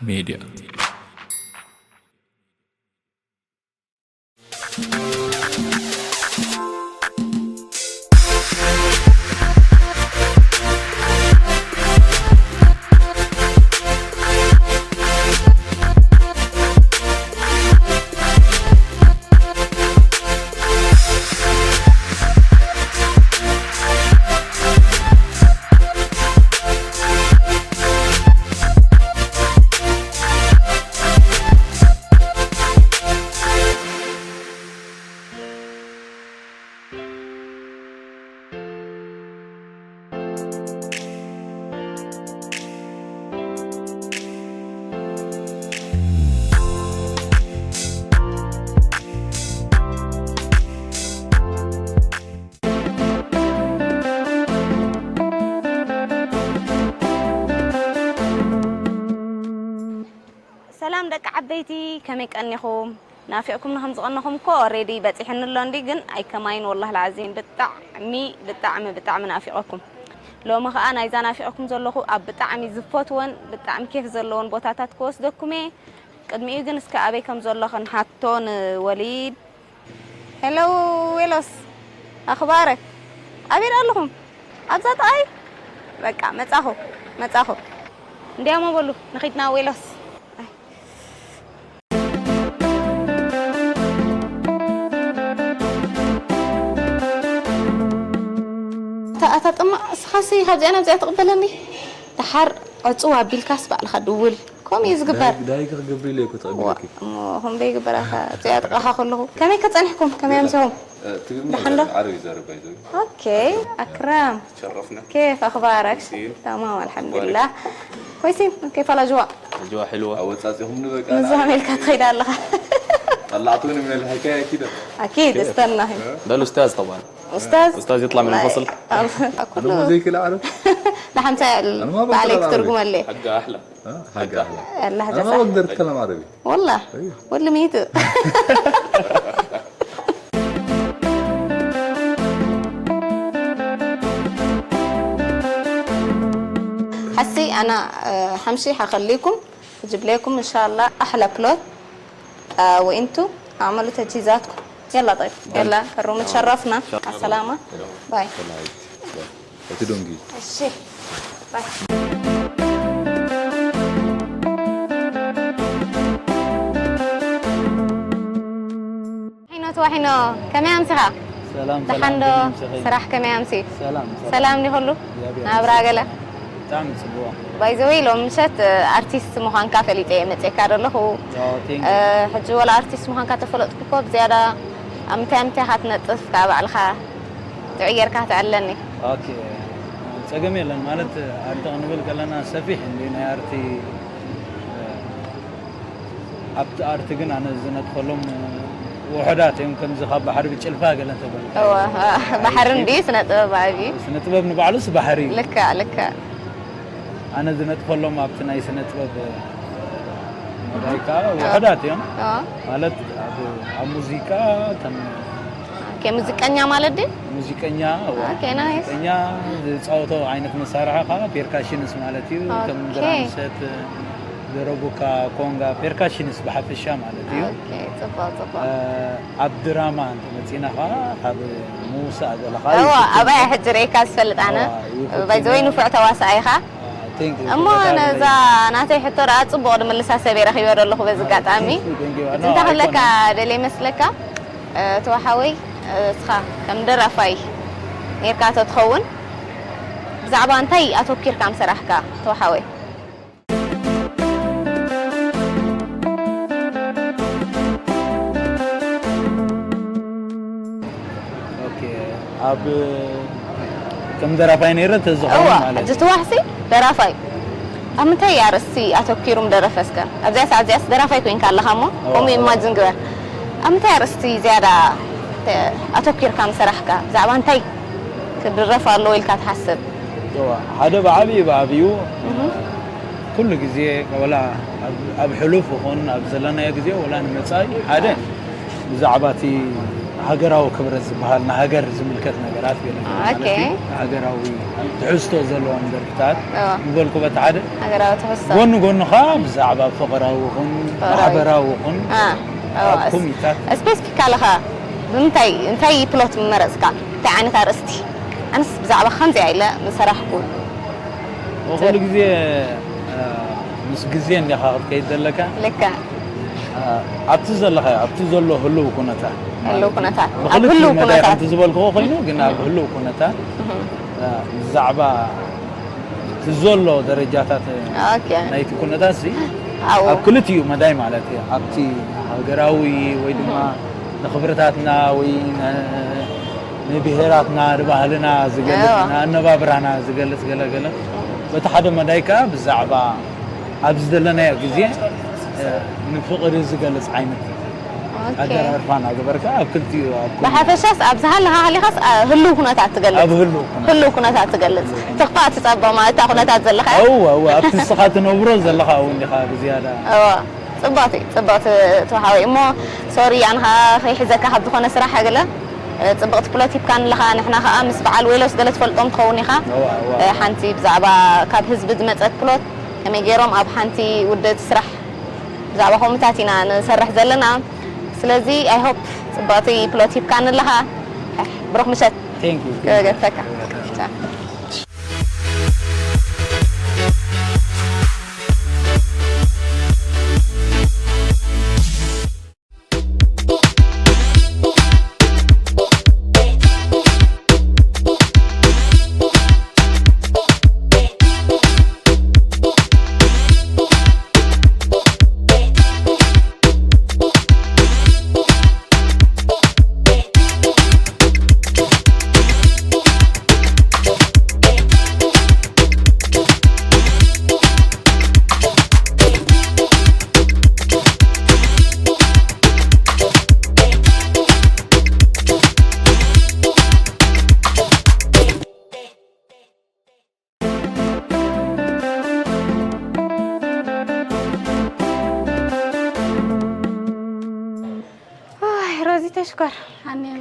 ሜድያ። ሰላም ደቂ ዓበይቲ፣ ከመይ ቀኒኹም? ናፊቕኩምኒ ከም ዝቐነኹም እኮ ኦሬዲ በፂሕኒ ኣሎ እንዲ፣ ግን ኣይከማይን ወላሂ ልዓዚም ብጣዕሚ ብጣዕሚ ብጣዕሚ ናፊቐኩም። ሎሚ ኸኣ ናይዛ ናፊቐኩም ዘለኹ ኣብ ብጣዕሚ ዝፈትወን ብጣዕሚ ኬፍ ዘለዎን ቦታታት ክወስደኩም እየ። ቅድሚኡ ግን እስከ ኣበይ ከም ዘሎ ክንሓቶ ንወሊድ። ሄሎ ዌሎስ፣ ኣኽባረክ? ኣበይ ኣለኹም? ኣብዛ ጥቓይ? በቃ መጻኹ፣ መጻኹ። እንዲያሞ በሉ ንኺድ ናብ ዌሎስ። ኣይ። ኣታ፣ ኣታ ጥማዕ፣ እስኻሲ ካብዚኣ ናብዚኣ ትቕበለኒ? ደሓር ዕጽው ኣቢልካስ ባዕልኻ ድውል። ከምኡ እዩ ዝግበር። ዳይ-፣ ዳይ ክገብር ኢለ እኮ ተቐቢለኪ። ዋ፣ እሞ ከምበይ ይግበር ኣታ፣ እዚኣ ጥቓኻ ከለኹ። ከመይ ከጸኒሕኩም? ከመይ ኣምሲኹም? እ፣ ትግርኛ ደሓን ዶ? ይዛረብ፣ ዓረብ ይዛረብ ባይዘው። ኦኬ፣ ኣክራም። ተሸረፍና። ኬፍ ኣኽባረክ? ወይሲን። ተማም፣ ኣልሓምዱሊላህ። ወይሲን፣ ኬፍ ኣል ኣጅዋ? ኣጅዋ ሕልዋ። ኣወጻጺኹምኒ በቃ። ንዛ ኣሜሪካ ትኸይድ ኣለኻ። ጠላዕትውኒ ምን ኣልሕካያ ኪደ። ኣኪድ፣ እስተና። በል ኡስታዝ ጠባን። ኡስታዝ? ኡስታዝ ይጥላ ምን ላይ፣ ፈስል። ኣብ፣ ኣብ ኩሉ። ኣነ ዘይክእል ዓረብ። ንሓምሳ ኣነ ማ በዓለይ በክእል ዓረብ። ክትርጉመለይ። ሓጋ ኣሕላ። ها؟ حاجة أحلى. الله أنا ما جزاك. بقدر أتكلم عربي. والله؟ أيوه. والله ميت. حسي أنا، آه، همشي حخليكم، أجيب لكم إن شاء الله أحلى بلوت. آه، وإنتوا اعملوا تجهيزاتكم. يلا طيب، يلا، الروم تشرفنا. على السلامة. باي. እቲ ደንጊ። እሺ። ባይ። ዋሒኖ፣ ዋሒኖ፣ ከመይ ኣምሲኻ? ሰላም፣ ደሓን ሰላም፣ ዶ? ከመይ ኣምሲኺ? ስራሕ ከመይ ኣምሲ? ሰላም፣ ሰላም። ሰላም ዲ ኩሉ? እግዚኣብሔር ናብራ ይመስገን። ገለ? ብጣዕሚ ጽቡቕ። ባይ ዘ ወይ፣ ሎም ምሸት፣ እ፣ ኣርቲስት ምዃንካ ፈሊጠ እየ መጺኤካ ዘለኹ። ኦ፣ ቴንክ ዩ። እ፣ ሕጂ ወላ ኣርቲስት ምዃንካ ተፈለጥኩ እኮ፣ ብዝያዳ ኣብ ምንታይ ምንታይ ኢኻ ትነጥፍ፣ ካብ ባዕልኻ ጥዑይ ጌርካ ትዕለኒ። ኦኬ፣ ጸገም የለን። ማለት፣ ኣርት ክንብል ከለና ሰፊሕ እንዲ ናይ ኣርቲ፣ እ፣ ኣብቲ ኣርቲ ግን ኣነ ዝነጥፈሎም ውሑዳት እዮም። ከምዚ ካብ ባሕሪ ብጭልፋ ገለ እንተበሉ። እወ፣ ባሕሪ እንድዩ ስነ ጥበብ ኣብዩ። ስነ ጥበብ ንባዕሉስ ባሕሪ እዩ። ልክዕ፣ ልክዕ። ኣነ ዝነጥፈሎም ኣብቲ ናይ ስነ ጥበብ መዳይ ከዓ ውሑዳት እዮም። እወ። ማለት ኣብ፣ ኣብ ሙዚቃ ከም ኦኬ፣ ሙዚቀኛ ማለት ድዩ? ሙዚቀኛ፣ እወ። ኦኬ፣ ናይስ። ሙዚቀኛ ዝፃወቶ ዓይነት መሳርሒ ከዓ ፔርካሽንስ ማለት እዩ። ከም ኦኬ። ድራምሰት፣ ደረቡካ፣ ኮንጋ፣ ፔርካሽንስ ብሓፈሻ ማለት እዩ። ኦኬ፣ ጽቡቕ፣ ጽቡቕ። እ፣ ኣብ ድራማ እንተመጺና ኸዓ ካብ ምውሳእ ዘለኻ እዋ፣ ይፍትን። ኣብኣ ሕጂ ርኤካ ዝፈልጥ ኣነ። እዋ፣ ይፍትን ባይ ዘ ወይ እየ። ንፉዕ ተዋሳኣይ ኢኻ። አ፣ ቴንክ ዩ፣ እሞ ክብረት ነዛ ኣለኒ። ናተይ ሕቶ ደኣ ጽቡቕ ድምልሳ ሰብ እየ ረኺበ ዘለኹ በዚ ኣጋጣሚ። ቴንክ ዩ፣ ቴንክ ዩ። ኖ፣ እንታይ ክብለካ ኣይኮነን። ደልየ መስለካ? እ፣ ተዋሓወይ፣ እ፣ እስኻ ከም ደራፋይ ኔርካ ተትኸውን ብዛዕባ እንታይ ኣተኪርካ ምሰራሕካ ተዋሓወይ? ኦኬ፣ ኣብ ከም ደራፋይ ነይረ ተዝኸውን እዋ፣ ማለት ሕጂ እዩ። ትዋሕሲ ደራፋይ ኣብ ምንታይ ኣርእስቲ ኣተኪሩ ምደረፈ እስከ? ኣብዚኣ ሰዓት እዚኣስ ደራፋይ ኮይንካ ኣለኻ እሞ፣ እዋ፣ ከምኡ እዋ። ኢማጅን ግበር። ኣብ ምንታይ ኣርእስቲ ዝያዳ ተ-፣ ኣተኪርካ ምሰራሕካ? ብዛዕባ እንታይ ክድረፍ ኣለዎ ኢልካ ትሓስብ? እዋ፣ ሓደ ብዓብዩ፣ ብዓብዩ፣ እህ። ኩሉ ግዜ ወላ ኣብ፣ ኣብ ሕሉፍ ይኹን ኣብ ዘለናዮ ግዜ ወላ ንመጻኢ ሓደ ብዛዕባ እቲ ሃገራዊ ክብረት ዝበሃል ንሃገር ዝምልከት ነገራት ገለ ማለት ኦኬ። እዩ። ሃገራዊ ትሕዝቶ ዘለዎም ደርፍታት እዎ። ዝበልኩ በቲ ሓደ ሃገራዊ ትሕዝቶ ጎኒ ጎኒ ኸዓ ብዛዕባ ፍቕራዊ ይኹን ፍቕራዊ። ማሕበራዊ ይኹን አ፣ እዎ፣ ኣብ እስ- ኮሚታት ስፔሲፊካሊ ኸ ብምንታይ እንታይ ፕሎት ምመረፅካ እንታይ ዓይነት ኣርእስቲ ኣነስ ብዛዕባ ከምዚኣ ኢለ ምሰራሕኩ ኩሉ ግዜ አ፣ ምስ ግዜ እንዲኻ ክትከይድ ዘለካ ልካ አ፣ ኣብቲ ዘለኻ ኣብቲ ዘሎ ህልው ኩነታት ህልው ኩነታት ኣብ ብክልቲኡ ህልው መዳይ ኩነታት ከምቲ ዝበልክዎ ኮይኑ ግን ኣብ ህልው ኩነታት አ፣ ብዛዕባ እቲ ዘሎ ደረጃታት ኦኬ ናይቲ ኩነታት ሲ ኣብኡ ኣብ ክልቲኡ መዳይ ማለት እዩ ኣብቲ ሃገራዊ ወይ ድማ ንክብርታትና ወይ ን- ንብሄራትና ንባህልና ዝገልፅ እዎ። ንኣነባብራና ዝገልፅ ገለገለ በቲ ሓደ መዳይ ከዓ ብዛዕባ ኣብዚ ዘለናዮ ግዜ እ፣ ንፍቕሪ ዝገልፅ ዓይነት ኦኬ ኣደራርፋ እናገበርካ ኣብ ክልቲኡ ኣብ ኩሉ- ብሓፈሻስ ኣብ ዝሃለኻ ሃሊኻስ አ፣ ህልው ኩነታት ትገልፅ ኣብ ህልው ኩነታት። ህልው ኩነታት ትገልፅ ትኽፋእ ትፀበ ማለት እታ ኩነታት ዘለኻ እወ እወ ኣብቲ ንስኻ ትነብሮ ዘለኻ እውን ኢኻ ብዝያዳ እዎ ፅብቕቲ ፅብቕቲ ተዋሓወይ እሞ ሶሪ ኣነ ከዓ ከይሕዘካ ካብ ዝኾነ ስራሕ ገለ እ፣ ፅብቕቲ ፕሎት ሂብካኒ ኣለኻ ንሕና ከዓ ምስ በዓል ዌሎስ ገለ ትፈልጦም ትኸውን ኢኻ እወ እወ እ፣ ሓንቲ ብዛዕባ ካብ ህዝቢ ዝመፀት ፕሎት ከመይ ገይሮም ኣብ ሓንቲ ውድእቲ ስራሕ ብዛዕባ ከምኡታት ኢና ንሰርሕ ዘለና ስለዚ ኣይ ሆፕ ፅብቕቲ ፕሎት ሂብካኒ ኣለኻ ብሩኽ ምሸት Thank you. ክገድፈካ ሮዚተ ሽኮር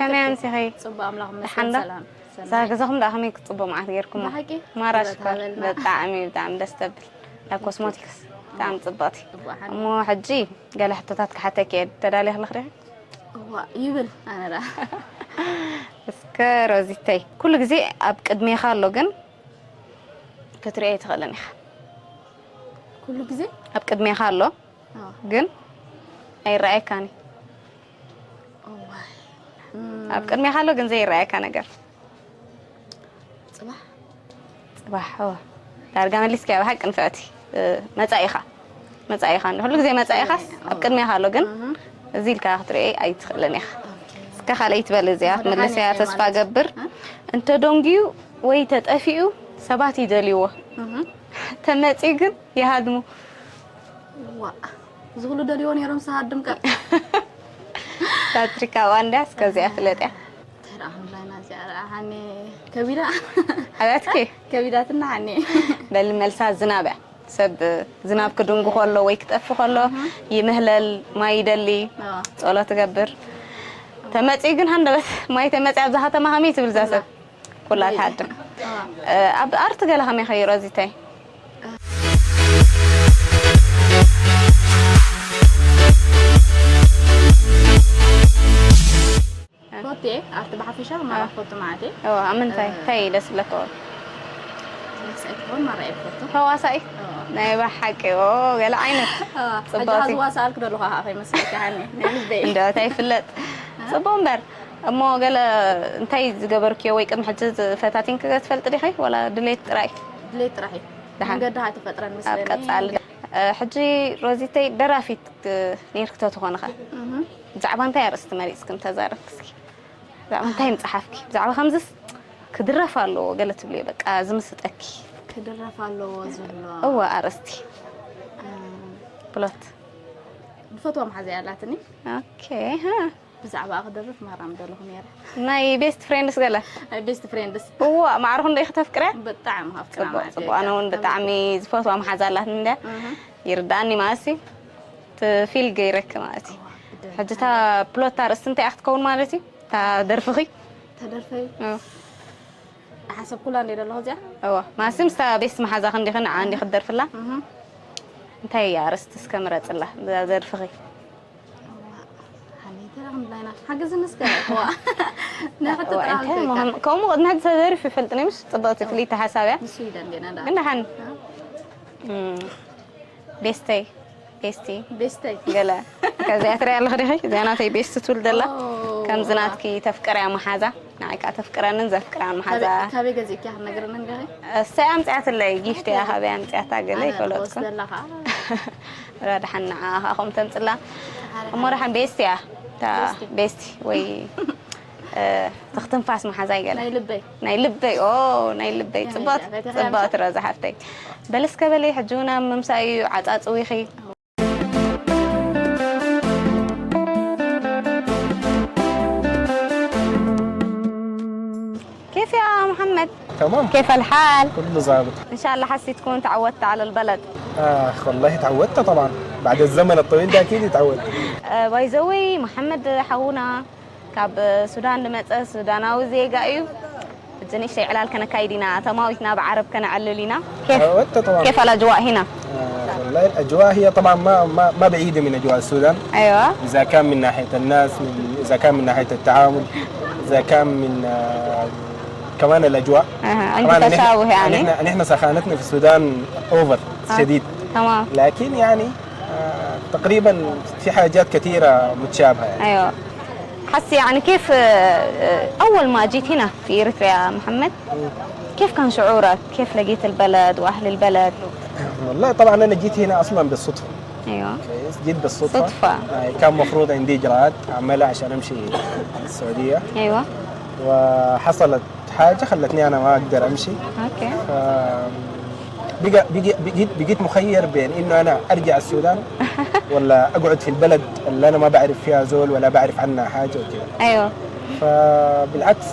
ከመይ ኣምሲኺ? ጽቡቅ ኣምላኽ ደሓን መስገን ዶ? ሰላም። እዛ ገዛኹም ደኣ ከመይ ክትጽቡ መዓት ጌርኩሞ? ብሓቂ? ማራ ክብረት ሽኮር ሃበልና። ብጣዕሚ ብጣዕሚ ደስ ተብል። ዳ ኮስሞቲክስ ብጣዕሚ ጽብቕቲ። ጽቡቅ ሓኒ። እሞ ሕጂ ገለ ሕቶታት ክሓተኪ እየ። ተዳልያ ኣለኺ ዲኺ? እዋ ይብል ኣነ ደኣ። እስከ ሮዚተይ ኩሉ ግዜ ኣብ ቅድሜኻ ኣሎ ግን ክትሪኦ ኣይትኽእልን ኢኻ። ኩሉ ግዜ ኣብ ቅድሜኻ ኣሎ ኣዎ። ግን ኣይረኣየካን እዩ። እዋይ። ኣብ ቅድሜኻ ኣሎ ግን ዘይረኣየካ ነገር ጽባሕ ጽባሕ እወ። ዳርጋ መሊስኪያ ብሓቂ ንፍዕቲ እ፣ መጻኢኻ መጻኢኻ እንዲ ኩሉ ግዜ መጻኢኻስ ኣብ ቅድሜኻ ኣሎ ግን እዚ ኢልካ ክትርኢ ኣይትኽእልን ኢኻ እስከ ካልኣይ ትበል እዚኣ ክትምልስ እያ ተስፋ ገብር እንተ ደንጊዩ ወይ ተጠፊኡ ሰባት ይደልይዎ ተመጺኡ ግን ይሃድሙ ዋ እዚ ኩሉ ደልይዎ ነይሮም ዝሃድም ከ ፓትሪካ ዋንዳ እስከዚኣ ፍለጥያ ተራ ኣምላይና እዚኣ ረኣ ሃኒ ከቢዳ ሓያትኪ ከቢዳትና ሃኒ በሊ መልሳ ዝናብ እያ ሰብ ዝናብ ክድንጉ ከሎ ወይ ክጠፊ ከሎ ይምህለል ማይ ይደሊ ኣዎ። ጸሎት ትገብር ተመጺኡ ግን ሃንደበት ማይ ተመጺ ኣብዛ ከተማ ከመይ ትብል እዛ ሰብ ኩላ ትሃድም እ፣ ኣብ ኣርት ገለ ከመይ ከይሮ እዚተይ ፎቴ ኣርቲ ብሓፈሻ ማራ ፎቶ ማለት እየ እዋ ኣብ ምንታይ እንታይ ደስ ዝብለካ መሳይ ትኾን ማራ እየ ፎቶ ተዋሳኢ ናይ ብሓቂ ኦ ገለ ዓይነት ሕጂ ጽብቕቲ ዝዋሳኣልክ ደለኹ ከዓ ከይመስለካ ሃኒ ናይ ልበይ እንደ እንታይ ይፍለጥ ጽቡቅ እምበር እሞ ገለ እንታይ ዝገበርክዮ ወይ ቅድሚ ሕጂ ፈታቲንክ ትፈልጥ ዲኺ ወላ ድሌት ጥራይ ድሌት ጥራሕ እዩ ደሓን። መንገዲ ሃ ተፈጥረን ኣብ መስለኒ ቀጻሊ እ፣ ሕጂ ሮዚተይ ደራፊት ክ- ነይርክቶ ትኾንኻ ብዛዕባ እንታይ ኣርእስቲ መሪፅክን ተዛረብ እስኪ ብዛዕባ እንታይ ምፅሓፍኪ ብዛዕባ ከምዝስ ክድረፍ ኣለዎ ገለ ትብልዮ በቃ ዝምስጠኪ ክድረፍ ኣለዎ ዝብሎ እወ ኣርእስቲ ፕሎት ዝፈትዋ መሓዘ ያላትኒ ኦኬ ሃ። ብዛዕባ ክደርፍ ማራም ደለኹ ነይረ ናይ ቤስት ፍሬንድስ ገለ ናይ ቤስት ፍሬንድስ እዋ ማዕርኹ እንደ ከተፍቅረ ብጣዕሚ ሃፍትና ጽቡቅ ጽቡቅ ኣነ እውን ብጣዕሚ ዝፈትዋ መሓዛ ኣላትኒ እንደ ይርዳእኒ ማለት እዩ ትፊል ገይረክ ማለት እዩ ሕጂ እታ ፕሎት ኣርእስቲ እንታይ እያ ክትከውን ማለት እዩ እታ ደርፍኺ? ተደርፈይ እ፣ ሓሰብኩላ እንደ ዘለኹ እዚኣ እዋ። ማሲ ምስታ ቤስት መሓዛኺ እንዲኺ ንዓ እንዲኺ ትደርፍላ? እህ እንታይ እያ ኣርእስቲ እስከ ምረጽላ፣ እዛ ደርፍኺ? ሓኒተ ራም ላይና ሓገዝኒ እስከ ዋ እዋ፣ እንታይ ምዃኑ፣ ከምኡ ቅድሚ ሕጂ ተደሪፉ ይፈልጥኒ፣ ምሽ ጽብቕቲ ፍልይቲ ሓሳብ እያ። ንሱ ይደንገና ዳ ግን ደሓን እም፣ ቤስተይ ቤስቲ ቤስተይ ገለ ከዚኣ ትሪኣ ኣለኺ ዲኺ? እዚኣ ናተይ ቤስቲ ትብል ዘላ። ኦ፣ ከምዚ ናትኪ ተፍቅርያ መሓዛ፣ ንዓይ ከዓ ተፍቅረንን ዘፍቅራን መሓዛ። ካበይ ገዚእኪ ክነግረኒ እንዲኺ እሰይ ኣምፅኣትለይ፣ ጊፍት እያ። ካበይ ኣምፅኣታ ገለ ይፈለጥኩ። ዘለኻ ራ ደሓን ንዓ ከዓ ከምኡ ተምፅላ። እሞ ደሓን ቤስቲ እያ። እታ ቤስቲ ወይ እ፣ ትኽትንፋስ መሓዛይ ገለ ናይ ልበይ ናይ ልበይ ኦ ናይ ልበይ ናይ ፅብቕቲ ልበይ። ፅብቕቲ ሮዛ ሓፍተይ። በሊ እስከ በሊ ሕጂ እውን ኣብ ምምሳእ እዩ ዓፃፅዊኺ። كيف يا محمد؟ تمام. كيف الحال؟ كله ظابط. إن شاء الله حسيت تكون تعودت على البلد. آه والله تعودت طبعا، بعد الزمن الطويل ده أكيد تعودت. باي ذا واي، محمد ሓውና ካብ ሱዳን ዝመፀ ሱዳናዊ ዜጋ እዩ። ሕጂ ንእሽተይ ዕላል ከነካይድ ኢና፣ ተማዊትና ብዓረብ ከነዕልል ኢና። كيف تعودت طبعا. كيف الأجواء هنا؟ آه والله الأجواء هي طبعا ما ما ما بعيدة من أجواء السودان، أيوة. إذا كان من ناحية الناس، من إذا كان من ناحية التعامل، إذا كان من آه كمان الأجواء. أها، عندي طبعا نحن- تشابه يعني. نحن نحن سخانتنا في السودان أوفر آه. شديد، تمام. لكن يعني آه تقريبا في حاجات كثيرة متشابهة يعني. أيوة. حسي يعني كيف آه، أول ما جيت هنا في إريتريا محمد؟ كيف كان شعورك؟ كيف لقيت البلد وأهل البلد؟ والله طبعا أنا جيت هنا أصلا بالصدفة. أيوة. كويس، جيت بالصدفة. صدفة. آه، كان مفروض عندي إجراءات أعملها عشان أمشي السعودية، أيوة. وحصلت حاجة خلتني أنا ما أقدر أمشي. أوكي. ف- بقى بقى بقيت بقيت مخير بين إنه أنا أرجع السودان ولا أقعد في البلد اللي أنا ما بعرف فيها زول ولا بعرف عنها حاجة وكده. أيوة. فبالعكس،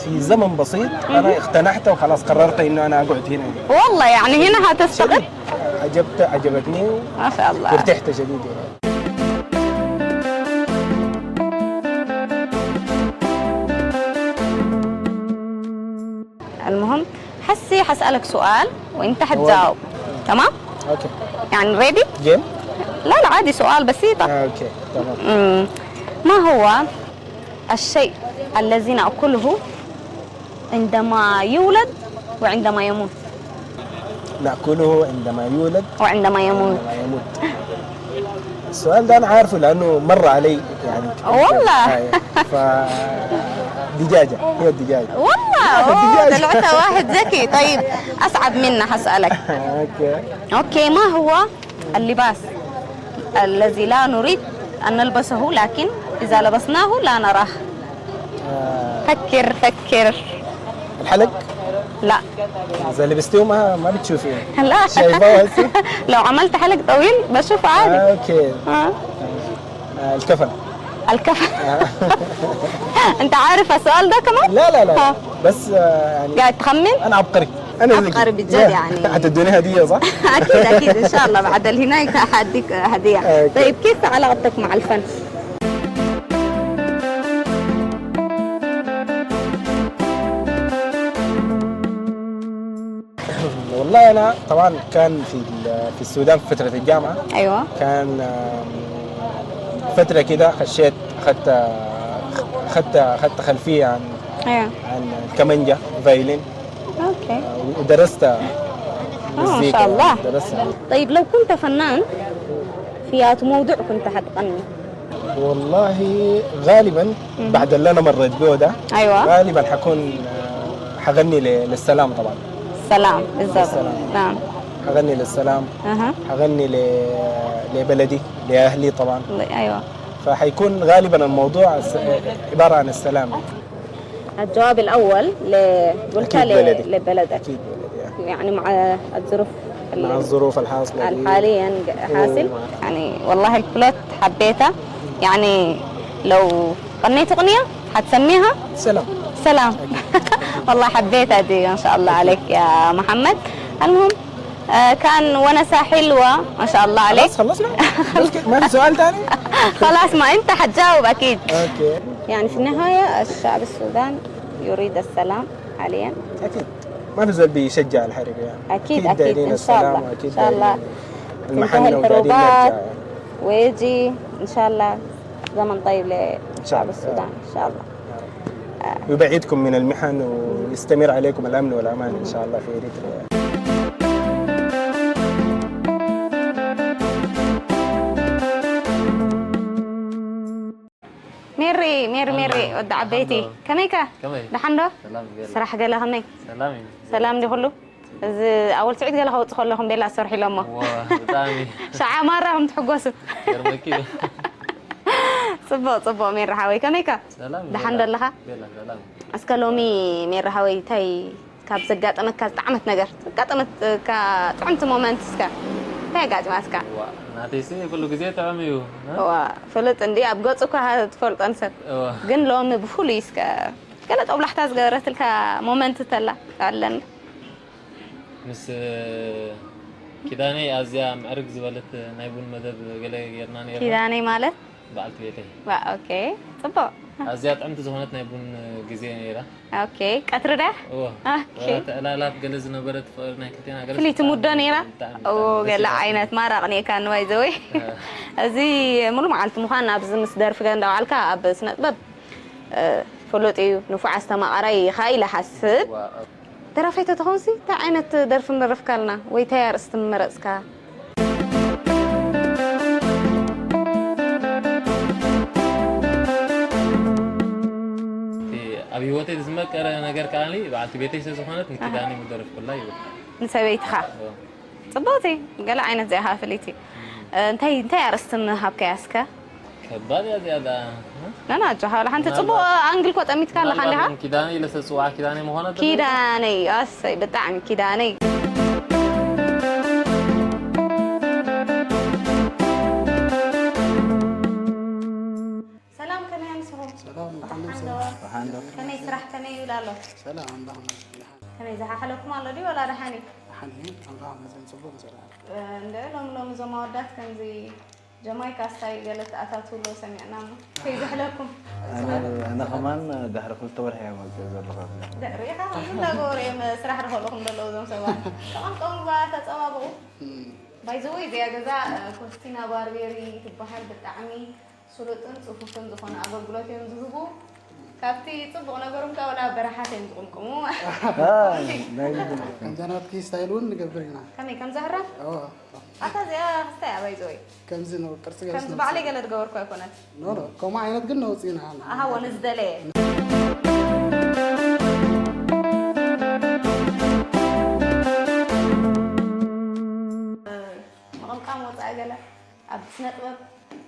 في زمن بسيط أنا اقتنعت وخلاص قررت إنه أنا أقعد هنا. والله يعني هنا هتستقر؟ عجبت عجبتني ما شاء الله. وارتحت شديد يعني. المهم، حسي حسألك سؤال وانت حتجاوب. تمام؟ اوكي. يعني ريدي؟ جيم. لا لا، عادي، سؤال بسيطة. آه، اوكي. تمام. مم. ما هو الشيء الذي نأكله عندما يولد وعندما يموت؟ ناكله عندما يولد وعندما يموت. وعندما يموت. السؤال ده انا عارفه لانه مر علي يعني. والله؟ آه، ف دجاجه، هي الدجاجه. والله أوه، دجاج. طلعت واحد ذكي. طيب، أصعب منه حسألك. اوكي. أوكي، ما هو اللباس الذي لا نريد أن نلبسه، لكن إذا لبسناه لا نراه؟ آه، فكر، فكر. الحلق. لا. اذا لبستيه ما ما بتشوفيه. لا. شايفاه هسه؟ لو عملت حلق طويل بشوفه عادي. اوكي. آه. آه، الكفن. الكفن. انت عارف السؤال ده كمان؟ لا لا لا ها. بس آه، يعني قاعد تخمن؟ انا عبقري. انا ذكي. عبقري بالجد لا. يعني. حتدوني هديه صح؟ اكيد اكيد، ان شاء الله بعد الهناية حاديك هدية. أوكي. طيب، كيف علاقتك مع الفن؟ والله انا طبعا كان في ال- في السودان في فتره الجامعه. ايوه. كان آم، فتره كده خشيت، اخذت اخذت اخذت خلفيه عن ايوه. عن الكمانجه، فايلين. اوكي. ودرست ما مزيكا شاء الله. درست. طيب، لو كنت فنان في اي موضوع كنت حتغني؟ والله غالبا بعد اللي انا مريت بيه ده، أيوة. غالبا حكون آه، حغني ل- للسلام طبعا. سلام، بالضبط. السلام. نعم. حغني للسلام، اها. حغني ل- لبلدي، لاهلي طبعا. ايوه. فحيكون غالبا الموضوع الس- عباره عن السلام. الجواب الاول ل... قلت أكيد ل... بلدي. لبلدك. اكيد بلدي. يعني مع الظروف ال- مع الظروف الحاصله دي. حاليا حاصل. و- يعني والله البلوت حبيته. يعني لو غنيت اغنيه حتسميها؟ سلام. سلام. والله حبيتها دي، ما شاء الله عليك يا محمد. المهم، آه، كان ونسة حلوة، ما شاء الله عليك. خلاص خلصنا. بس كده، ما في سؤال تاني؟ خلاص، ما انت حتجاوب اكيد. اوكي. يعني في النهاية الشعب السودان يريد السلام حاليا. اكيد. ما في زول بيشجع الحرب يعني. أكيد أكيد إن شاء الله إن شاء الله المحن وقاعدين نرجع. ويجي إن شاء الله زمن طيب لشعب السودان إن شاء الله. يبعدكم من المحن ويستمر عليكم الامن والامان ان شاء الله في اريتريا. ሜሪ ሜሪ ሜሪ ወዲ ዓበይቲ ከመይካ? ከመይ? ደሓን ዶ? ሰላም ገለ። ስራሕ ገለ ከመይ? ሰላም እዩ። ሰላም ዲ ኩሉ? እዚ ኣወል ስዑድ ገለ ከውፅእ ከለኹም ቤላ ዝሰርሑ ኢሎሞ። ዋ ብጣዕሚ ሸዓ ማራ ከም ትሕጎሱ። ገርመኪ። ፅቡቕ ፅቡቕ ሜሪ ሓወይ ከመይካ? ሰላም እዩ። ደሓን ዶ ኣለኻ? ቤላ ሰላም። እስከ ሎሚ ሜሪ ሓወይ እንታይ ካብ ዘጋጠመካ ዝጠዓመት ነገር ዘጋጠመትካ ጥዕምቲ ሞመንት እስከ እንታይ ኣጋጢማትካ? ዋ ናተይሲ ኩሉ ግዜ ጥዑም እዩ። እ? ዋ ፍሉጥ እንዲ ኣብ ገፁ እኳ ትፈልጦን ሰብ እዋ ግን ሎሚ ብፍሉይ እስከ ገለ ጦብላሕታ ዝገበረትልካ ሞመንት ተላ ኣለኒ? ምስ ኪዳነይ ኣዝያ ምዕርግ ዝበለት ናይ ቡን መደብ ገለ ጌርና ነይርና። ኪዳነይ ማለት በዓልቲ ቤተይ ዋ ኦኬ ፅቡቕ ኣዝያ ጥዕምቲ ዝኾነት ናይ ቡን ግዜ ነይራ። ኦኬ ቀትሪ ዳ እዎ ኦኬ ተዕላላት ገለ ዝነበረት ፍቕሪ ናይ ክልቴና ገለ ፍልይቲ ሙዶ ነይራ ብጣዕሚ ኦ ብጣዕሚ ገለ ደስ ዓይነት ማራቕ ኔካ ንዋይ ዘወይ እዚ ሙሉእ መዓልቲ ምዃን ኣብዚ ምስ ደርፊ ገ እንዳውዓልካ ኣብ ስነ ጥበብ እ፣ ፍሉጥ እዩ ንፉዕ ኣስተማቓራይ ኢኻ ኢለ ሓስብ ዋ ደራፋይ ተትኾንሲ እንታይ ዓይነት ደርፊ ምደረፍካልና ወይ እንታይ ኣርእስቲ ምመረፅካ? እቲ ኣብ ህይወተይ ዝመቀረ ነገር ከዓኒ በዓልቲ ቤተይ ስለ ዝኾነት ንኪዳነይ ምደረፍኩላ እዩ። ንሰበይትኻ እዎ። ፅቡቕቲ ገለ ዓይነት እዚኣ ከዓ ፍልይቲ እንታይ እንታይ ኣርእስቲ ምሃብካያ እስከ? ከባድ እያ እዚኣ ደኣ። ናና ኣጆኻ ወላ ሓንቲ ፅቡቕ ኣንግል ኮ ጠሚትካ ኣለኻ እንዲኻ? ኪዳነይ ኢለ ስለ ዝፅውዓ ኪዳነይ ምዃና ኪዳነይ ኣሰይ ብጣዕሚ ኪዳነይ ሰላም ከመይ ኣምስኹም? ሰላም ደሓን ዶ? ሓንዶ ከመይ ስራሕ ከመይ ይብል ኣሎ? ሰላም ደሓን ደሓን። ከመይ ዝሓሓለኩም ኣሎ ድዩ ወላ ደሓን እዩ? ደሓን እዩ። ኣምላኽ ይመስገን ጽቡቕ ንሰርሕ። እንደ ሎም ሎም እዞም ኣወዳት ከምዚ ጀማይካ ስታይ ገለ ተኣታትውሎ ሰሚዕና እሞ ከይዝሕለኩም ኣነ ኣነ ከማን ድሕሪ ክልተ ወርሒ እየ መፅእ ዘለኹ ኣብዚ። ደ- ርኢኻ ከምዚ እንዳገበሩ እዮም ስራሕ ዝኸእሉኹም ዘለዉ እዞም ሰባት ተቐምጦም ባ ተፀባብቑ ባይዘወይ እዚኣ ገዛ ኮስቲና ባርቤሪ ትበሃል ብጣዕሚ ስሉጥን ፅፉፍን ዝኾነ ኣገልግሎት እዮም ዝህቡ ካብቲ ፅቡቕ ነገሮም ከዓ ወላ በረሓት እዮም ዝቕምቅሙ ናይ ከምዛ ናትኪ ስታይል እውን ንገብር ኢና ከመይ ከም ዘህራ ኦ፣ ኣታ እዚኣ ክስታይ ኣባይ ዘወይ ከምዚ ነው ቅርፂ ገይሩ ከምዚ ባዕለይ ገለ ዝገበርኩ ኣይኮነን ኖ ኖ ከምኡ ዓይነት ግን ነውፅእ ኢና ኣሃ ወንዝደለየ ምቕምቃም ወፃኢ ገለ ኣብ ስነ ጥበብ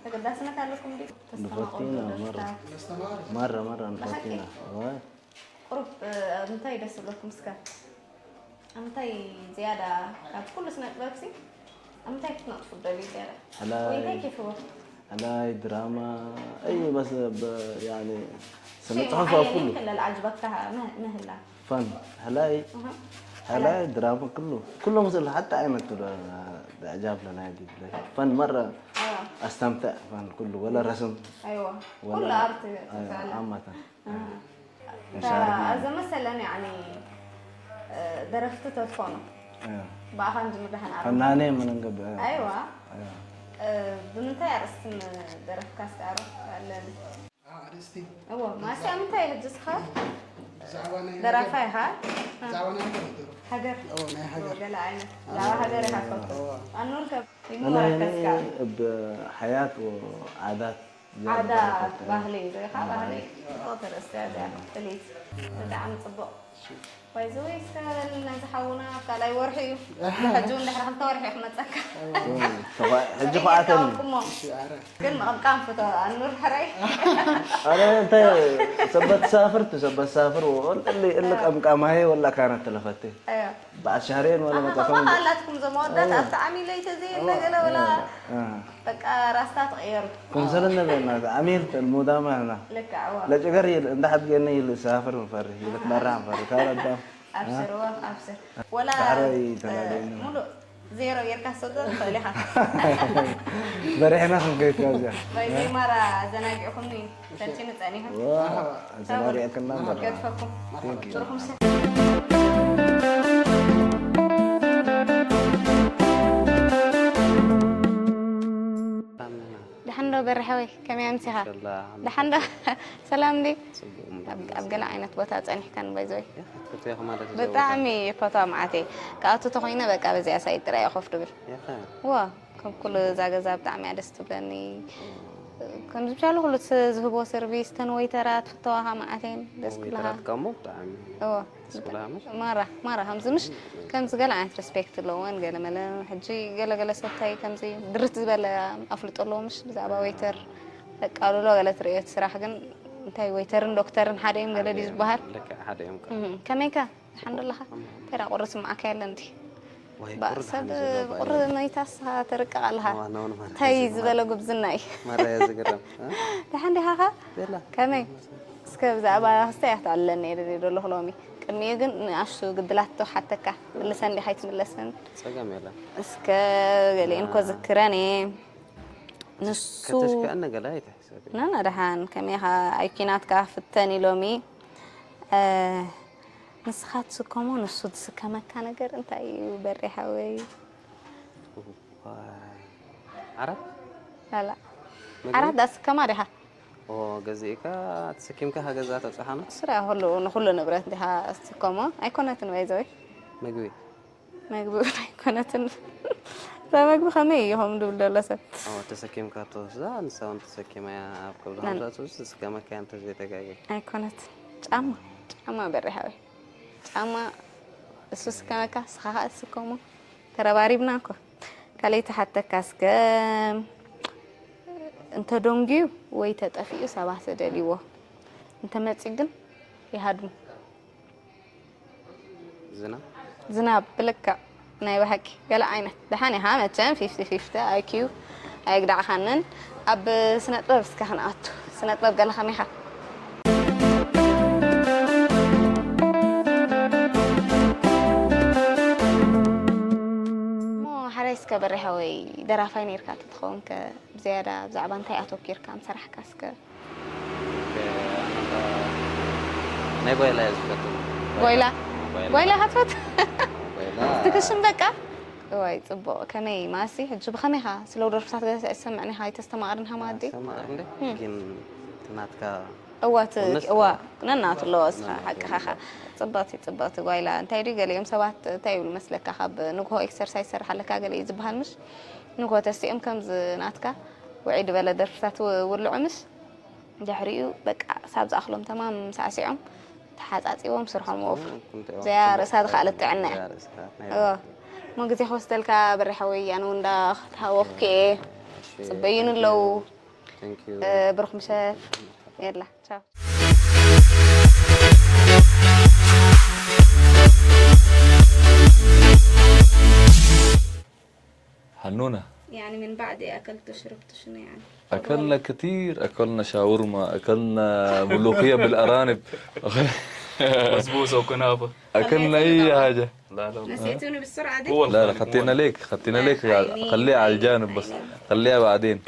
ተገዳስነት ኣለኩም ዲ ተስተማቕሩ ንፈቲና ደስታ ማራ ማራ ንፈቲና እዋ ቁሩብ እንታይ ደስ ዝብለኩም እስከ እንታይ ዝያዳ ካብ ኩሉ ስነ ጥበብሲ ኣብ ምንታይ ክትነጥፉ ትደልዩ ዝያዳ ሕላይ ወይ እንታይ ኬፍዎ ሕላይ ድራማ እይ በስ ብ- ያኒ ስነ شيء ጽሑፍ ኣብ معين ኩሉ يمكن للعجبك مه- مهلا ፈን ሕላይ أها. ሕላይ ድራማ ኩሉ ኩሎም ስለ ሓታ ዓይነት ዶ ዕጃብ ለናይ ድብለ ፈን መረ آه. ኣስተምትዕ ፈን ኩሉ ወላ ረስም ايوه ولا- كل ارت ኣማታ እዛ መሰለን ያኒ ደረፍቲ ተትኾኑ ብኣኻ እንጂ ምድሓን ኣረ ፈናኔ ምንንገብእ ኣይዋ ብምንታይ ኣርእስቲ ደረፍካ ስታሮ ኣለኒ ኣርእስቲ እዎ ማሲ ኣብ ምንታይ ሕጂ ስኻ ብዛዕባ ናይ ደራፋይ ኢኻ ብዛዕባ ናይ ሃገር ነበር ሃገር ኦ ናይ ሃገር ገለ ዓይነት ብዛዕባ ሃገር ኢኻ ትፈቱ ኣኑር ከ ኣነ ይመረከስካ ብ ሓያት ዓዳት ዓዳ ባህሊ ሪኢኻ ባህሊ ጽቡቕ ተርእስቲ እያ እዚኣ ፍልይቲ ብጣዕሚ ጽቡቕ ባይዘወይ እስከ በለልና እዚ ሓውና ኣብ ካልኣይ ወርሒ እዩ ሕጂ እውን ድሕሪ ክልተ ወርሒ እዩ ክመፀካ ሕጂ ኳዓተኒ እሞ ግን ምቕምቃም ፍቶ ኣኑር ሕራይ ኣነ እንታይ ሰበት ሳፍር ቱ ሰበት ሳፍር ወል እሊ እሊ ቀምቃማዬ ወላ ካነት ተለፈቴ እዮ በዓል ሻህሬን ወላ ኣሃ መጣፈም ከማኻ ኣላትኩም እዞም መወዳት ኣብቲ ዓሚ ለይቲ እዚ እንደ ገለ ወላ በቃ ራስታ ትቕየሩ ኩምሰለ ነበና ኣሚር ተልሙዳማ ና ልክዕ እዋ ለጭገር ይል እንደ ሓድገነ ይል ሳፍር ንፈሪ ይልትመራ ንፈሪ ካብ ኣዳም ኣብሽር እዋ ኣብሽር ወላ ዳሕራይ ተጋደይና። ሙሉእ ዜሮ ጌርካ ሰዶ ትኽእል ኢኻ። በሪሕና ክንከይድ ካብዚኣ። ባይዘይ ማራ ኣዘናጊዕኩምኒ ሰልችኒ ጸኒሑ። ኣዘናጊዕክና እምበር። ከድፈኩም። Thank you። ጥርኹም ሰ- ደሓን ዶ በርሐወይ ከመይ ኣምሲኻ? ደሓን ዶ ሰላም እንዲ? ኣብ ገለ ዓይነት ቦታ ጸኒሕካን ባይዘወይ ክትሪኹ ማለት እዩ። ብጣዕሚ ፈትዋ መዓተይ ክኣቱ ተኾይነ በቃ በዚኣ ሳይድ ጥራይ እየ ኮፍ ድብል። ያኸ ዋ ከም ኩሉ እዛ ገዛ ብጣዕሚ እያ ደስ ትብለኒ። ከምዚ ብቻሉ ኩሉ ዝህቦ ሰርቪስ ተን ወይተራት ፍተዋኻ መዓተይን ደስ ክብለኻ። ወይተራት ከሞ ብጣዕሚ እዎ ደስ ክብለኻ ምሽ? ማራ ማራ ከምዚ ምሽ ከምዚ ገለ ዓይነት ሬስፔክት ኣለወን ገለ መለ ሕጂ ገለ ገለ ሰብ እንታይ ከምዚ ድርት ዝበለ ኣፍልጦ ኣለዎ ምሽ ብዛዕባ ወይተር ተቃልሎ ገለ ትርእዮ እቲ ስራሕ ግን እንታይ ወይተርን ዶክተርን ሓደ እዮም ገለ ድዩ ዝበሃል ልክዕ ሓደ እዮም። እህ፣ ከመይካ ደሓን ዶ ኣለኻ እንታይ ደኣ ቁሪ ስምዓካ የለን ድዩ ወይ ባእ ቁሪ ሰብ ደሓን ዘሎ ቁሪ መይታስ ተርቅቕ ኣለኻ ዋናውን ማለት እንታይ እዩ። ዝበለ ጉብዝና እዩ ማራ እያ ዝግረም። እ? ደሓን ዲኻ ኻ ቤላ ከመይ እስከ ብዛዕባ ክስታይ ኣትኣለኒ የደልየ ደለኹ ሎሚ ቅድሚኡ ግን ንኣሽቱ ግድላቶ ሓተካ ምልሰን ዲኻ ኣይትምለስን ጸገም የለን። እስከ ገሊአን ኮ ዝክረን እየ ንሱ ከተሽክዐኒ ገለ ኣይትሕሰብ። ናና ደሓን ከመይኻ ኣይኪናትካ ፍተን ኢሎሚ እ፣ ንስኻ ትስከሞ ንሱ ዝስከመካ ነገር እንታይ እዩ በሬ ሓወይ ዓራት ላላ ዓራት ዳስከማ ዲኻ ኦ ገዚእካ ተሰኪምካ ካብ ገዛ ተብፅሓና ስራ ኩሉ ንኩሉ ንብረት ዲኻ ትስከሞ ኣይኮነትን ባይዘወይ ምግቢ መግቢ እውን ኣይኮነትን እዛ መግቢ ከመይ እዩ ከም ድብል ዘሎ ሰብ ኦ ተሰኪምካ ትወስዳ ንሳ እውን ተሰኪማ እያ ኣብ ከብዛ ናን- ከምዛ ትውስ ዝስከመካ እያ እንተዘይተጋገ ኣይኮነትን ጫማ ጫማ በሬ ሓወይ ጫማ እሱ ስከመካ ስኻ ከዓ ስከሞ ተረባሪብና እኮ ካልኣይቲ ሓተካ እስከ እንተደንጉዩ ወይ ተጠፊኡ ሰባት ተደልይዎ እንተመፂ ግን ይሃድሙ ዝናብ ዝናብ ብልክዕ ናይ ብሓቂ ገለ ዓይነት ደሓን ኢኻ መቸም ፊፍቲ ፊፍቲ ኣይኪዩ ኣየግዳዕኻንን ኣብ ስነጥበብ እስከ ክንኣቱ ስነጥበብ ገለ ከመይኻ እሞ ሓራይ እስከ በሪሓወይ ደራፋይ ነይርካ ተትኸውን ከ ብዝያዳ ብዛዕባ እንታይ ኣተኪርካ ምሰራሕካ እስከ ናይ ጓይላ እየ ዝፈቱ ጓይላ ጓይላ ጓይላ ኢኻ ትፈት ጓይላ ትክሽም በቃ እዋይ ፅቡቕ ከመይ ማሲ ሕጂ ብኸመይኻ ስለው ደርፍታት ገለ ኣይሰምዕን ኢኻ ኣይተስተማቕርን ሃማዲ ሰማቕር እንደ ግን ትናትካ እዋ እቲ እውነት እዋ ነናቱ ኣለዎ እስኻ ሓቅኻ ኻ ፅብቕቲ ፅብቕቲ ጓይላ እንታይ ድዩ ገሊኦም ሰባት እንታይ ይብሉ መስለካ ካብ ንግሆ ኤክሰርሳይዝ ይሰርሕ ኣለካ ገለ እዩ ዝበሃል ምሽ ንግሆ ተሲኦም ከምዚ ናትካ ውዒ ዝበለ ደርፍታት ውልዑ ምሽ ድሕሪኡ በቃ ሳብ ዝኣኽሎም ተማም ሳዕሲዖም ተሓፃፂቦም ስርሖም ወፍሩ እዚኣ ርእሳ ዝኸኣለት ጥዕና እያ እዎ እሞ ግዜ ክወስደልካ በሪሓወይ ኣነ እውን እንዳ ክትሃወኽክ እየ ፅበዩን ኣለዉ ብሩኽ ምሸት የላ ቻው حنونة يعني من بعد أكلت وشربت شنو يعني؟ أكلنا كتير، أكلنا شاورما، أكلنا ملوخية بالأرانب. بسبوسه وكنافه. أكلنا أي حاجة. لا لا نسيتوني بالسرعة دي؟ هو لا لا الخالق، هو خطينا الخالق. ليك، خطينا ليك. عيني، خليها على عيني، الجانب بس. عيني. خليها بعدين.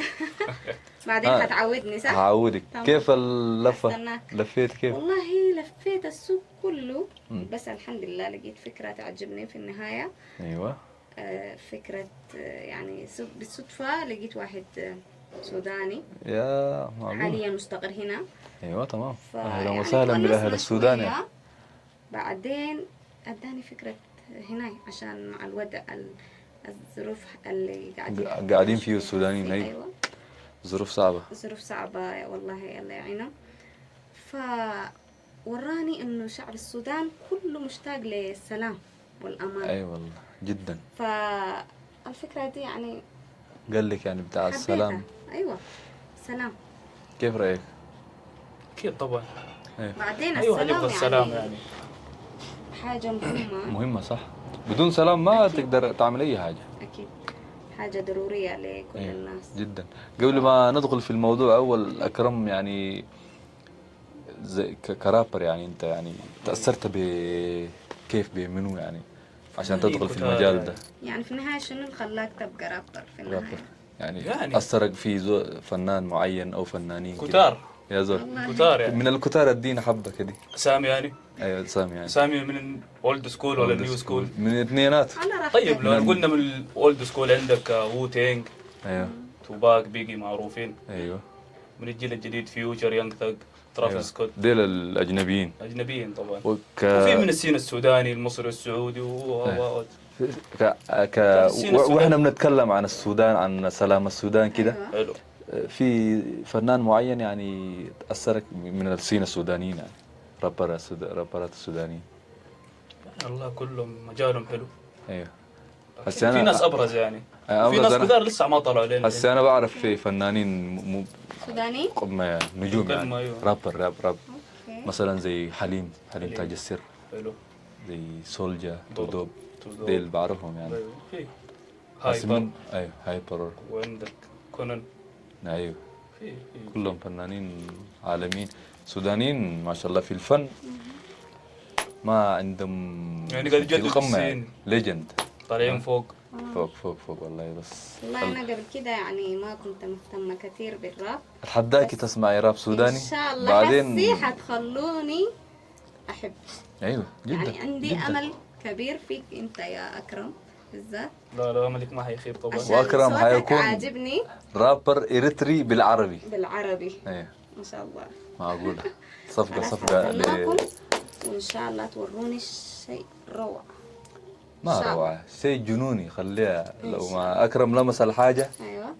بعدين آه. هتعودني صح؟ هعودك. تمام. كيف اللفة؟ هستناك. لفيت كيف؟ والله لفيت السوق كله مم. بس الحمد لله لقيت فكرة تعجبني في النهاية أيوة. آه، فكرة آه، يعني صد- بالصدفة لقيت واحد آه، سوداني يا معقول. حاليا مستقر هنا أيوة تمام. ف- أهلا يعني وسهلا بالأهل تونسنا السوداني. شوية. بعدين اداني فكرة هنا عشان مع الوضع ال- الظروف اللي قاعدين قا- قاعدين فيه السودانيين، أي. ايوه ظروف صعبة. ظروف صعبة والله الله يعينهم فوراني انه شعب السودان كله مشتاق للسلام والامان أي والله جدا. فالفكرة دي يعني قال لك يعني بتاع حبيتها. السلام. ايوه سلام كيف رأيك؟ اكيد طبعا. بعدين ايوه حاجه السلام السلام يعني يعني. حاجة مهمة مهمة صح. بدون سلام ما تقدر تعمل أي حاجة. اكيد حاجة ضرورية لكل إيه، الناس جدا. قبل ما ندخل في الموضوع أول أكرم يعني زي ك- كرابر يعني أنت يعني تأثرت ب كيف بمنو يعني؟ عشان تدخل في المجال ده؟ يعني في النهاية شنو اللي خلاك تبقى رابر في النهاية؟ رابر. يعني, يعني. أثرك في زو... فنان معين أو فنانين كده؟ كتار. يا زول. والله. كتار يعني. من الكتار ادينا حبة كده. اسامي يعني. ايوه، سامي يعني. اسامي من اولد سكول ولا نيو سكول؟ من اثنينات. على راحتك. طيب، لو قلنا من اولد سكول عندك وو تانج، ايوه، توباك، بيجي معروفين. ايوه. من الجيل الجديد فيوتشر، يونغ ثاج، ترافيس أيوة. سكوت. ديل الاجنبيين. اجنبيين طبعا. وك... وفي من السين السوداني، المصري، السعودي و و- و- ك... ك... السين السوداني. واحنا بنتكلم عن السودان، عن سلام السودان كده. أيوة. حلو. في فنان معين يعني اثرك من السين السودانيين، يعني رابر السود... رابرات السودانيين. الله كلهم مجالهم حلو. ايوه. في ناس ابرز يعني. آه، في أبرز ناس أنا- كتار لسه ما طلعوا لين هسه انا بعرف في فنانين م... م... سوداني؟ قمة، نجوم قمة، يعني. أيوة. رابر، راب، راب. أوكي. مثلا زي حليم، حليم حليم. تاج السر، حلو. زي سولجا، دوب. تودوب. تودوب. ديل بعرفهم يعني. أيوة. في بس هايبر. من... ايوه، هايبر. وعندك كونان. ايوه. في في كلهم فنانين عالميين. سودانيين ما شاء الله في الفن ما عندهم يعني قاعد يجددوا القمة السين. ليجند. طالعين فوق. فوق، فوق، فوق، والله. بس والله أنا قبل كده يعني ما كنت مهتمة كثير بالراب. اتحداكي تسمعي راب سوداني؟ إن شاء الله بعدين حسي حتخلوني أحب. ايوه، جدا. يعني عندي جدًا. أمل كبير فيك أنت يا أكرم بالذات. لا لا، ملك ما حيخيب طبعا. عشان وأكرم صوتك حيكون عاجبني رابر اريتري بالعربي. بالعربي. ايوه، ما شاء الله. معقولة. صفقة، خلاص، صفقة. هستناكم ل- وإن شاء الله توروني شيء روعة. ما إن شاء روعة، شيء جنوني. خليها لو ما أكرم لمس الحاجة،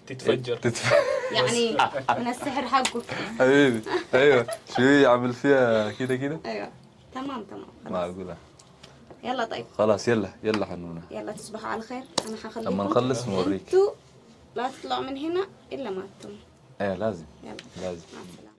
تتفجر. تتف... يعني من السحر حقك. حبيبي، ايوه، شو يعمل فيها كده كده؟ أيوة. تمام، تمام، خلاص. معقولة. يلا طيب. خلاص، يلا، يلا حنونة. يلا تصبحوا على خير. أنا حخليكم. لما نخلص نوريك. انتوا لا تطلعوا من هنا إلا ما أنتم. ايه، لازم. يلا. لازم. مع السلامة.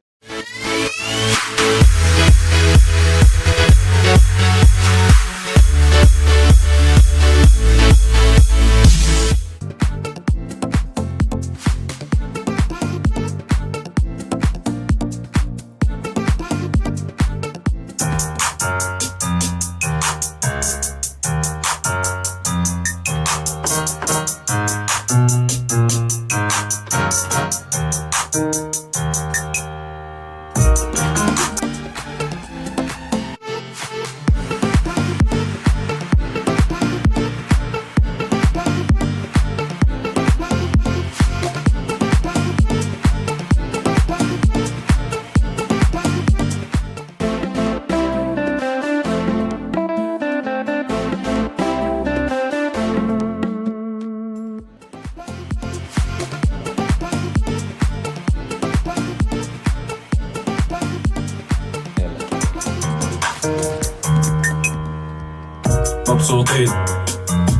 مبسوطين،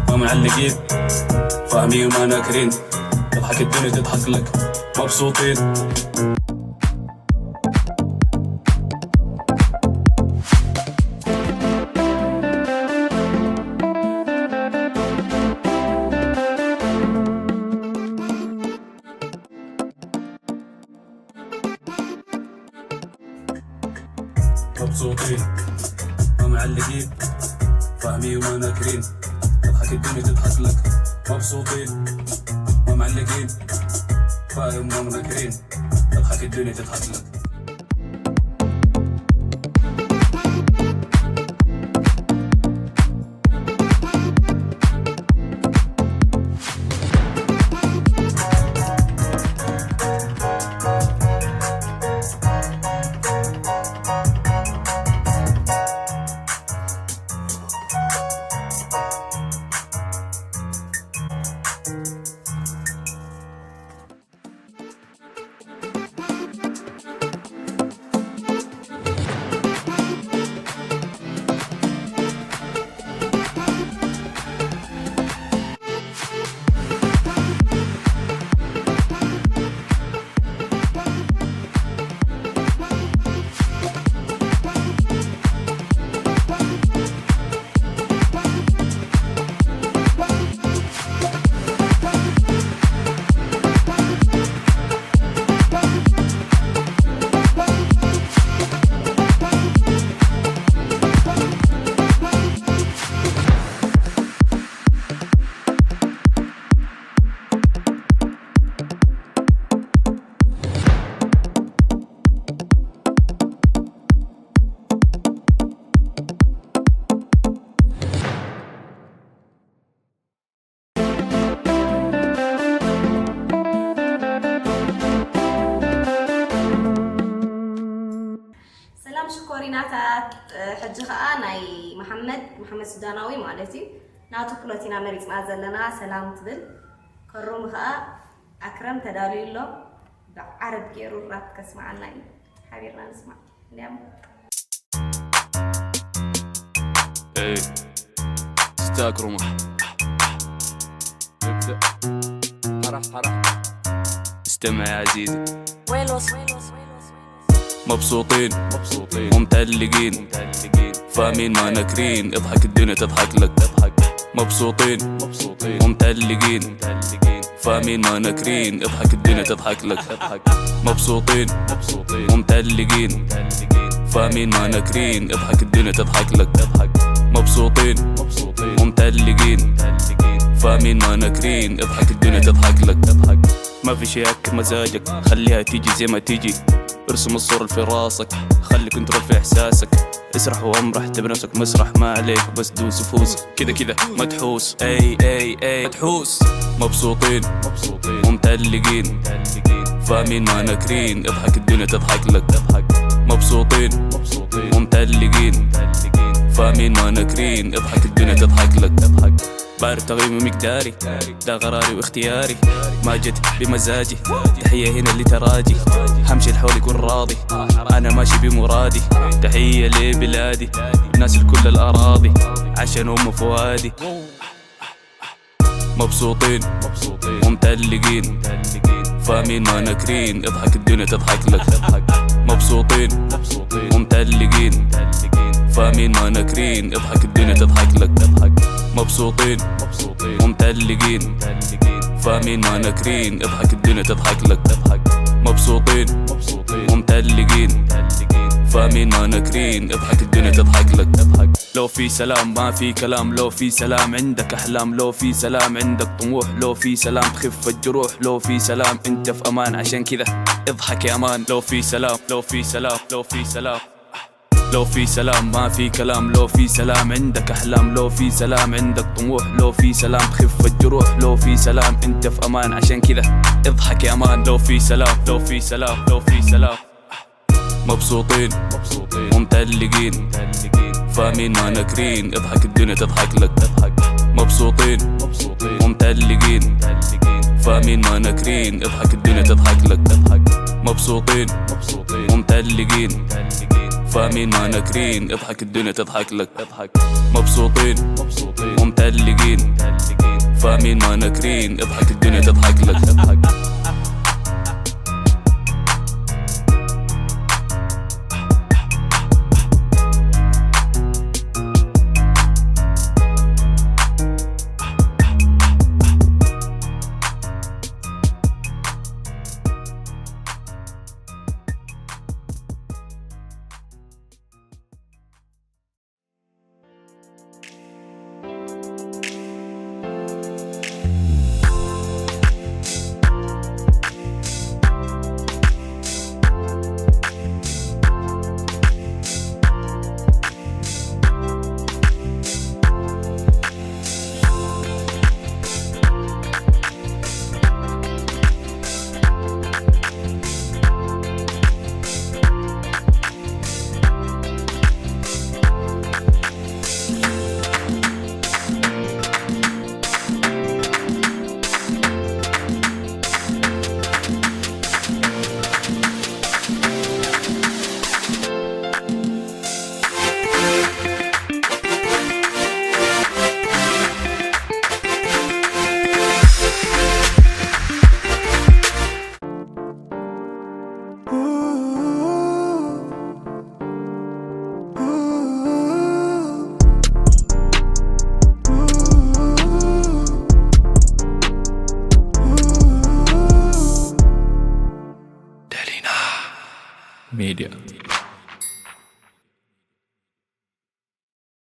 ما معلقين، فاهمين وما ناكرين، تضحك الدنيا تضحك لك. مبسوطين. مبسوطين، ما معلقين، فاهمين وما ناكرين، تضحك الدنيا تضحك لك. مبسوطين، ما معلقين، فاهم وما ناكرين، تضحك الدنيا تضحك لك. ታት ሕጂ ኸኣ ናይ መሓመድ መሓመድ ሱዳናዊ ማለት እዩ። ናቱ ክሎት ኢና መሪጽና ዘለና። ሰላም ትብል። ከሩም ኸኣ ኣክረም ተዳልዩ ኣሎ። ብዓረብ ገይሩ ራፕ ከስምዓና እዩ። ሓቢርና ንስማዕ። እንዲያም Ey, استاكرم. ابدأ. حرح حرح. استمع يا عزيزي. ويلوس مبسوطين، مبسوطين ومتألقين، متألقين فاهمين ما ناكرين، اضحك الدنيا تضحك لك، اضحك. مبسوطين، مبسوطين ومتألقين، متألقين فاهمين ما ناكرين، اضحك الدنيا تضحك لك، اضحك. مبسوطين، مبسوطين ومتألقين، متألقين فاهمين ما ناكرين، اضحك الدنيا تضحك لك، اضحك. مبسوطين، مبسوطين ومتألقين، متألقين فاهمين ما ناكرين، اضحك الدنيا تضحك لك، اضحك. ما في شي ياكل مزاجك، خليها تيجي زي ما تيجي. ارسم الصورة في راسك، خلي كنترول في احساسك. اسرح وامرح، اعتبر نفسك مسرح، ما عليك بس دوس وفوز. كده كده ما تحوس، اي اي اي ما تحوس. مبسوطين، مبسوطين ومتألقين، متألقين فاهمين ما ناكرين، اضحك الدنيا تضحك لك، اضحك. مبسوطين، مبسوطين ومتألقين، متألقين فاهمين ما ناكرين، اضحك الدنيا تضحك لك، اضحك. بارد تغيير مقداري، ده قراري واختياري، ما جيت بمزاجي. تحية هنا لتراجي، همشي الحول يكون راضي، أنا ماشي بمرادي. تحية لبلادي، ناس لكل الأراضي، عشان هم فؤادي. مبسوطين، مبسوطين ومتألقين، متألقين فاهمين ما ناكرين، اضحك الدنيا تضحك لك، اضحك. مبسوطين، مبسوطين ومتألقين، متألقين فاهمين ما ناكرين، اضحك الدنيا تضحك لك، اضحك. مبسوطين، مبسوطين ومتألقين، متألقين فاهمين ما ناكرين، اضحك الدنيا تضحك لك، اضحك. مبسوطين، مبسوطين ومتألقين، متألقين فاهمين ما ناكرين، اضحك الدنيا تضحك لك، اضحك. لو في سلام ما في كلام، لو في سلام عندك أحلام، لو في سلام عندك طموح، لو في سلام تخف الجروح، لو في سلام انت في أمان، عشان كذا اضحك يا مان. لو في سلام، لو في سلام، لو في سلام، لو في سلام ما في كلام، لو في سلام عندك أحلام، لو في سلام عندك طموح، لو في سلام تخف الجروح، لو في سلام انت في أمان، عشان كذا اضحك يا مان. لو في سلام، لو في سلام، لو في سلام. مبسوطين، مبسوطين ومتألقين، متألقين فاهمين ما ناكرين، اضحك الدنيا تضحك لك، اضحك. مبسوطين، مبسوطين ومتألقين، متألقين فاهمين ما ناكرين، اضحك الدنيا تضحك لك، اضحك. مبسوطين، مبسوطين ومتألقين، متألقين فاهمين ما ناكرين، اضحك الدنيا تضحك لك، اضحك. مبسوطين، مبسوطين ومتألقين، متألقين فاهمين ما ناكرين، اضحك الدنيا تضحك لك، اضحك.